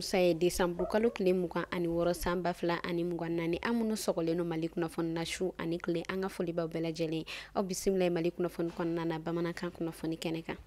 Alamusa ye décembre kalo tile 26 san 2024. An minnu sɔgɔlen don Mali kunnafoni na su ani tile, an ka foli b'aw bɛɛ lajɛlen. Aw bisimila Mali kunnafoni kɔnɔna na bamanankan kunnafoni kɛnɛ kan.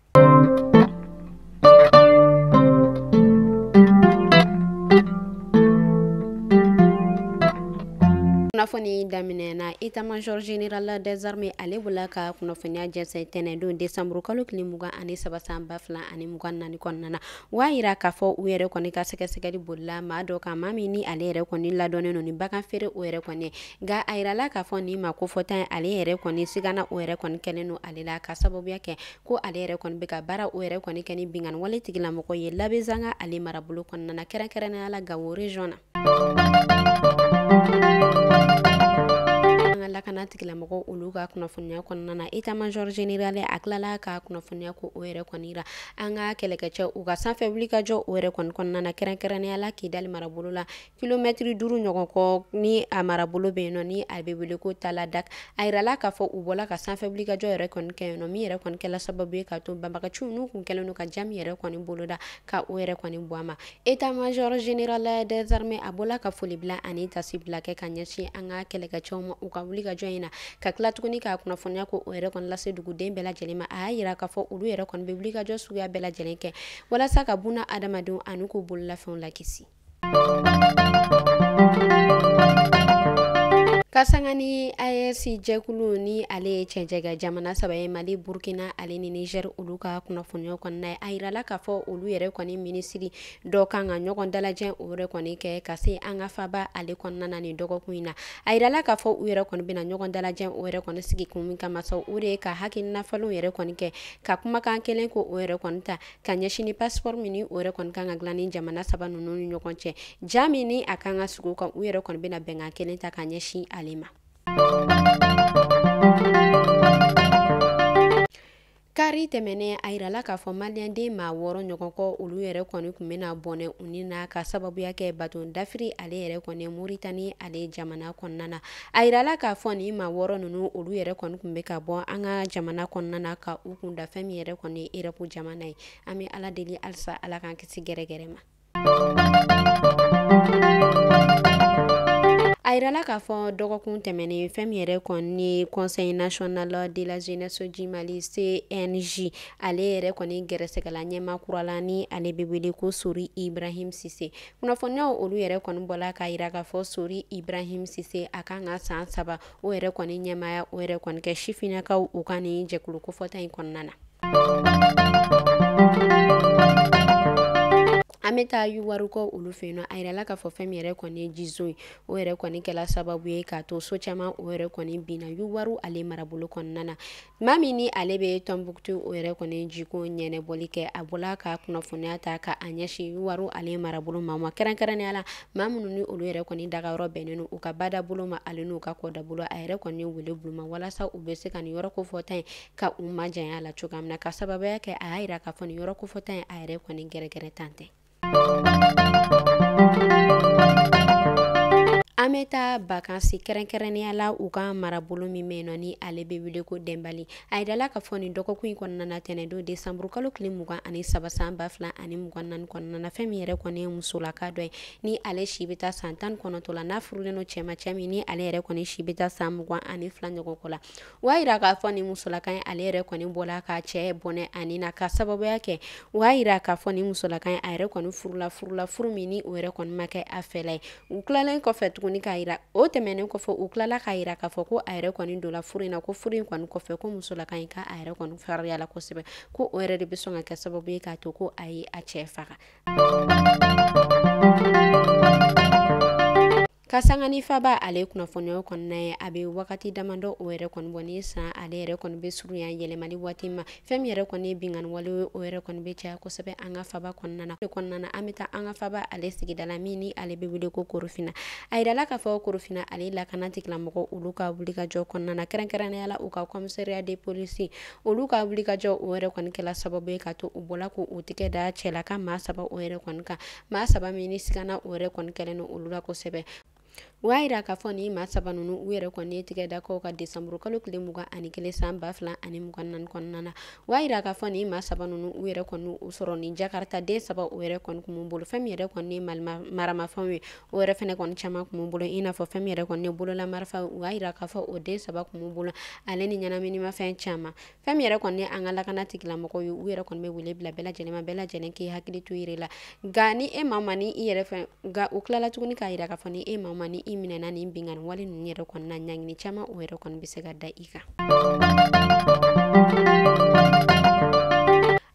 Kunnafoni daminɛ na, état-major général des armées ale bɔla ka kunnafoniya jɛnsɛn tɛnɛndon décembre kalo tile 23 san 2024 kɔnɔna na. O y'a yira k'a fɔ u yɛrɛ kɔni ka sɛgɛsɛgɛli bolila maa dɔ kan, maa min ni ale yɛrɛ kɔni ladɔnnen don ni bagan feere o yɛrɛ kɔni. Nka a yirala k'a fɔ nin maa kofɔta in ale yɛrɛ kɔni sigana o yɛrɛ kɔni kɛlen don ale la, ka sababuya kɛ ko ale yɛrɛ kɔni bɛ ka baara o yɛrɛ kɔni kɛ ni binkanni wale tigilamɔgɔ ye Labezanga ale marabolo kɔnɔna na, kɛrɛnkɛrɛnnenya la Gawo région na. An ka lakana tigilamɔgɔw olu ka kunnafoniya kɔnɔna na, état-major général a tilala ka kunnafoniya ko o yɛrɛ kɔni yira an ka kɛlɛkɛcɛw u ka sanfɛ wulikajɔ o yɛrɛ kɔni kɔnɔna na, kɛrɛnkɛrɛnnenya la Kidali marabolo la, kilomɛtiri 5 ɲɔgɔn kɔ ni a marabolo bɛ yen nɔ ni a bɛ wele ko Taladak. A yirala k'a fɔ u bɔla ka sanfɛ wulikajɔ yɛrɛ kɔni kɛ yen nɔ, min yɛrɛ kɔni kɛla sababu ye k'a to banbagaciw n'u kun kɛlen don ka jami yɛrɛ kɔni boloda ka o yɛrɛ kɔni bɔ a ma. État-major général des armées a bɔla ka foli bila ani tasi bila kɛ ka ɲɛsin an ka kɛlɛkɛcɛw ma u ka wulikajɔ in na, ka tila tuguni k'a kunnafoniya ko o yɛrɛ kɔni lase duguden bɛɛ lajɛlen ma. A y'a yira k'a fɔ olu yɛrɛ kɔni bɛ wulikajɔ suguya bɛɛ lajɛlen kɛ walasa ka buna adamadenw ani k'u bololafɛnw lakisi. Ka sanga ni AES jɛkulu ni ale ye cɛncɛnkɛ jamana saba ye, Mali, Burkina ale ni Niger, olu ka kunnafoniya kɔnɔna ye, a yirala k'a fɔ olu yɛrɛ kɔni minisiri dɔ kan ka ɲɔgɔn dalajɛ o yɛrɛ kɔni kɛ ka se an ka faba ale kɔnɔna na nin dɔgɔkun in na. A yirala k'a fɔ u yɛrɛ kɔni bɛna ɲɔgɔn dalajɛ o yɛrɛ kɔni sigi kun min kama sa, o de ye ka hakilina falenw yɛrɛ kɔni kɛ, ka kumakan kelen ko o yɛrɛ kɔni ta ka ɲɛsin ni passeport min ni o yɛrɛ kɔni kan ka dilan ni jamana saba ninnu ni ɲɔgɔn cɛ. Ja min ni a kan ka sigi o kan, u yɛrɛ kɔni bɛna bɛnkan kelen ta ka ɲɛsin ale ma. Kari tɛmɛnen, a yirala k'a fɔ maliyɛnden maa 6 ɲɔgɔn kɔ olu yɛrɛ kɔni tun bɛna bɔnɛ u ni na ka sababuya kɛ baton dafiri ale yɛrɛ kɔni Moritani ale jamana kɔnɔna na. A yirala k'a fɔ nin maa 6 ninnu olu yɛrɛ kɔni tun bɛ ka bɔ an ka jamana kɔnɔna na ka u kun da fɛn min yɛrɛ kɔni ye Erɔpu jamana ye. An bɛ Ala deli halisa Ala k'an kisi gɛrɛgɛrɛ ma. A yirala k'a fɔ dɔgɔkun tɛmɛnen fɛn min yɛrɛ kɔni ye Conseil national de la jeunesse du Mali CNJ ale yɛrɛ kɔni gɛrɛsɛgɛla ɲɛmaa kura la ni ale bɛ wele ko Sori Ibrahim Sise. Kunnafoniyaw olu yɛrɛ kɔni bɔla k'a yira k'a fɔ Sori Ibrahim Sise a kan ka san 3 o yɛrɛ kɔni ɲɛmaaya o yɛrɛ kɔni kɛ sifinnakaw u ka nin jɛkulu kofɔta in kɔnɔna na. An bɛ taa Yuwaru kɔ olu fɛ yen nɔ. A yirala k'a fɔ fɛn min yɛrɛ kɔni ye jizo ye, o yɛrɛ kɔni kɛla sababu ye k'a to so caman o yɛrɛ kɔni binna Yuwaru ale marabolo kɔnɔna na. Maa min ni ale bɛ Tɔnbuktu o yɛrɛ kɔni jiko ɲɛnɛbɔli kɛ, a bɔla ka kunnafoniya ta ka a ɲɛsin Yuwaru ale marabolo ma, kɛrɛnkɛrɛnnenya la maa minnu ni olu yɛrɛ kɔni dagayɔrɔ bɛnnen don u ka badabolo ma ale n'u ka kɔdabolo. A yɛrɛ kɔni wele bulon ma walasa u bɛ se ka nin yɔrɔ kofɔta in ka u majanya la cogoya min na, ka sababuya kɛ a y'a yira k'a fɔ nin yɔrɔ kofɔta in a yɛrɛ kɔni gɛrɛgɛrɛ tan tɛ. An bɛ taa Bakansi, kɛrɛnkɛrɛnnenya la u ka marabolo min bɛ yen nɔ ni ale bɛ wele ko Dɛnbali. A yirala k'a fɔ nin dɔgɔkun in kɔnɔna na tɛnɛndon décembre kalo tile 23 san 2024 kɔnɔna na, fɛn min yɛrɛ kɔni ye musolaka dɔ ye ni ale si bɛ taa san 19 la, n'a furulen don cɛ ma, cɛ min ni ale yɛrɛ kɔni si bɛ taa san 22 ɲɔgɔn kɔ la. O y'a yira k'a fɔ nin musolaka in ale yɛrɛ kɔni bɔla ka cɛ bɔnɛ ani na ka sababuya kɛ. O y'a yira k'a fɔ nin musolaka in a yɛrɛ kɔni furula furu min ni o yɛrɛ kɔni ma kɛ a fɛla ye. U tilalen kɔfɛ tuguni k'a yira, o tɛmɛnen kɔfɛ u tilala k'a yira k'a fɔ ko a yɛrɛ kɔni donna furu in na, ko furu in kɔni kɔfɛ ko musolaka in k'a yɛrɛ kɔni fariyala kosɛbɛ, ko o yɛrɛ de bɛ sɔn ka kɛ sababu ye k'a to ko a ye a cɛ faga. Ka sanga ni faba ale kunnafoniyaw kɔnɔna ye, a bɛ wagati damadɔ o yɛrɛ kɔni bɔ ni san ale yɛrɛ kɔni bɛ surunya yɛlɛmali waati ma. Fɛn min yɛrɛ kɔni ye binkanni wale ye, o yɛrɛ kɔni bɛ caya kosɛbɛ an ka faba kɔnɔna na. O kɔnɔna na, an bɛ taa an ka faba ale sigida la min ni ale bɛ wele ko Korofina. A yirala k'a fɔ Korofina ale lakana tigilamɔgɔw olu ka wulikajɔ kɔnɔna na, kɛrɛnkɛrɛnnenya la u ka commissariat de police olu ka wulikajɔ o yɛrɛ kɔni kɛla sababu ye k'a to u bɔla k'u tigɛ da cɛlaka maa 3 o yɛrɛ kɔni kan, maa 3 min ni sigana o yɛrɛ kɔni kɛlen don olu la kosɛbɛ. U y'a jira k'a fɔ nin maa saba ninnu u yɛrɛ kɔni ye tigɛ da kɔw kan desanburu kalo tile 21 san 2024 kɔnɔna na. U y'a jira k'a fɔ nin maa saba ninnu u yɛrɛ kɔni u sɔrɔ nin Jakarta den saba o yɛrɛ kɔni kun b'u bolo. Fɛn min yɛrɛ kɔni ye maramafɛnw ye, o yɛrɛ fɛnɛ kɔni caman kun b'u bolo, i n'a fɔ fɛn min yɛrɛ kɔni ye bolola marifa. U y'a jira k'a fɔ o den saba kun b'u bolo, ale ni ɲɛnaminimafɛn caman. Fɛn min yɛrɛ kɔni ye an ka lakana tigilamɔgɔw ye, u yɛrɛ kɔni bɛ wele bila bɛɛ lajɛlen ma, bɛɛ lajɛlen k'i hakili to i yɛrɛ la. Nka ni e maa ma ni i yɛrɛ fɛ, nka u tilala tuguni k'a jira k'a fɔ ni e maa ma ni i minɛna nin binkanni wale ninnu yɛrɛ kɔni na, ɲangini caman o yɛrɛ kɔni bɛ se ka da i kan.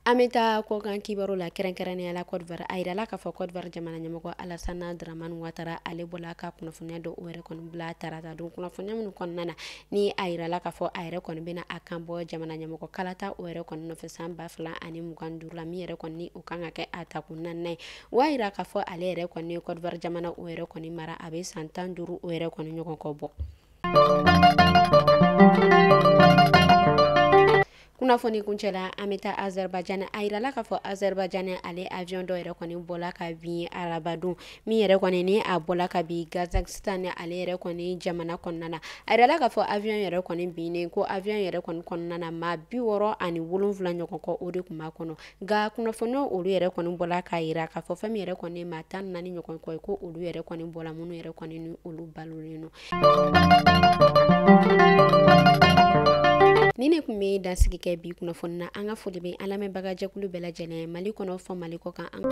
An bɛ taa kɔkan kibaru la, kɛrɛnkɛrɛnnenya la Côte d'Ivoire. A yirala k'a fɔ Côte d'Ivoire jamana ɲɛmɔgɔ Alassane Dramane Ouattara, ale bɔla ka kunnafoniya dɔ o yɛrɛ kɔni bila tarata don, kunnafoniya minnu kɔnɔna na ni a yirala k'a fɔ a yɛrɛ kɔni bɛna a kan bɔ jamana ɲɛmɔgɔ kalata o yɛrɛ kɔni nɔfɛ san 2025 la, min yɛrɛ kɔni o kan ka kɛ a takun naaninan ye. O y'a yira k'a fɔ ale yɛrɛ kɔni ye Côte d'Ivoire jamana o yɛrɛ kɔni mara, a bɛ san 15 o yɛrɛ kɔni ɲɔgɔn kɔ bɔ. Kunnafoni kuncɛla, an bɛ taa Azerbaïdjan. A yirala k'a fɔ Azerbaïdjan ale avion dɔ yɛrɛ kɔni bɔla ka bin arabadon, min yɛrɛ kɔni ni a bɔla ka bin Kazakhstan ale yɛrɛ kɔni jamana kɔnɔna na. A yirala k'a fɔ avion yɛrɛ kɔni binnen ko avion yɛrɛ kɔni kɔnɔna na maa 67 ɲɔgɔn kɔ o de tun b'a kɔnɔ. Nka kunnafoniyaw olu yɛrɛ kɔni bɔla k'a yira k'a fɔ fɛn min yɛrɛ kɔni maa 14 ɲɔgɔn kɔ ye, ko olu yɛrɛ kɔni bɔla minnu yɛrɛ kɔni ni olu balolen don. Ni ne tun bɛ dansigi kɛ bi kunnafoni na. An ka foli bɛ an lamɛnbagajɛkulu bɛɛ lajɛlen Mali kɔnɔ fɔ Mali kɔ kan. An